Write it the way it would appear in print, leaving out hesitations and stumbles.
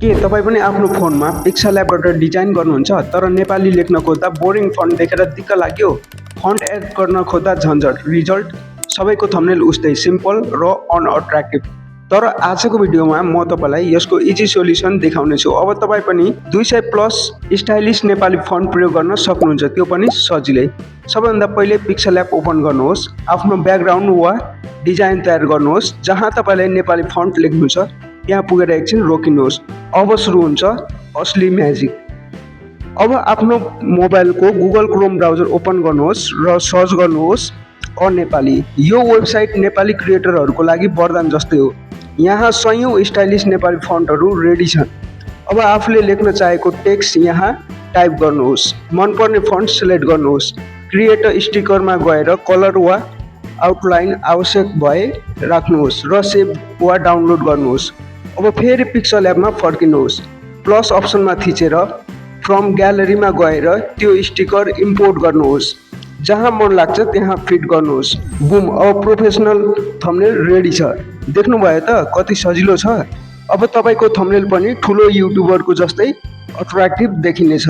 के तपाईँ पनि आफ्नो फोनमा पिक्सल एपबाट डिजाइन गर्नुहुन्छ तर नेपाली लेख्न खोज्दा बोरिङ फन्ट देखेर दिक्क लाग्यो? फन्ट एड गर्न खोज्दा झन्झट, रिजल्ट सबैको थम्बनेल उस्तै सिम्पल र अनअट्र्याक्टिभ। तर आजको भिडियोमा म तपाईँलाई यसको इजी सोल्युसन देखाउने छु। अब तपाईँ पनि 200+ स्टाइलिस नेपाली फन्ट प्रयोग गर्न सक्नुहुन्छ, त्यो पनि सजिलै। सबैभन्दा पहिले पिक्सल एप ओपन गर्नुहोस्, आफ्नो ब्याकग्राउन्ड वा डिजाइन तयार गर्नुहोस्। जहाँ तपाईँलाई नेपाली फन्ट लेख्नु छ त्यहाँ पुगेर एकछिन रोकिनुहोस्। अब सुरु हुन्छ असली म्याजिक। अब आफ्नो मोबाइलको गुगल क्रोम ब्राउजर ओपन गर्नुहोस् र सर्च गर्नुहोस् नेपाली। यो वेबसाइट नेपाली क्रिएटरहरूको लागि वरदान जस्तै हो। यहाँ सयौं स्टाइलिस नेपाली फन्टहरू रेडी छन्। अब आफूले लेख्न चाहेको टेक्स्ट यहाँ टाइप गर्नुहोस्। मनपर्ने फन्ट सिलेक्ट गर्नुहोस्। क्रिएट स्टिकरमा गएर कलर वा आउटलाइन आवश्यक भए राख्नुहोस् र सेभ वा डाउनलोड गर्नुहोस्। अब फेरि पिक्सल एपमा फर्किनुहोस्। प्लस अप्सनमा थिचेर फ्रम ग्यालरीमा गएर त्यो स्टिकर इम्पोर्ट गर्नुहोस्। जहाँ मन लाग्छ त्यहाँ फिट गर्नुहोस्। बुम, अब प्रोफेसनल थम्बनेल रेडी छ। देख्नुभयो त कति सजिलो छ। अब तपाईँको थम्बनेल पनि ठुलो युट्युबरको जस्तै अट्र्याक्टिभ देखिनेछ।